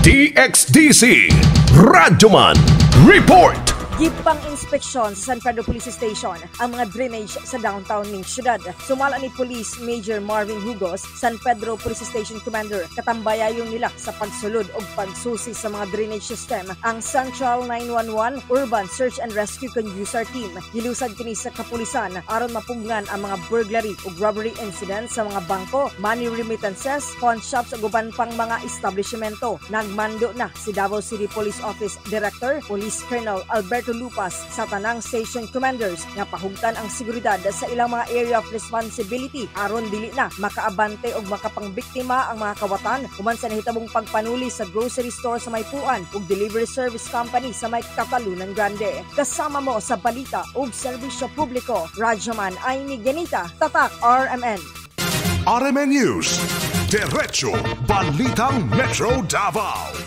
DXDC Radyoman Report. Gipang inspeksyon sa San Pedro Police Station ang mga drainage sa downtown ning syudad. Sumala ni Police Major Marvin Hugos, San Pedro Police Station Commander, katambayayon nila sa pagsulod og pagsusi sa mga drainage system ang Central 911 Urban Search and Rescue Conusar Team. Gilusad kini sa kapulisan aron mapugnan ang mga burglary ug robbery incidents sa mga bangko, money remittances, pawn shops ug uban pang mga establishmento. Nagmando na si Davao City Police Office Director Police Colonel Alberto Lupas sa tanang station commanders nga pahugtan ang seguridad sa ilang mga area of responsibility aron dili na makaabante og makapangbiktima ang mga kawatan human sa nahitabong pagpanuli sa grocery store sa Maypuan ug delivery service company sa may Catalunan Grande. Kasama mo sa balita ug serbisyo publiko, Radyoman Aimee Ganita, Tatak RMN. RMN News. Diretso Balitang Metro Davao.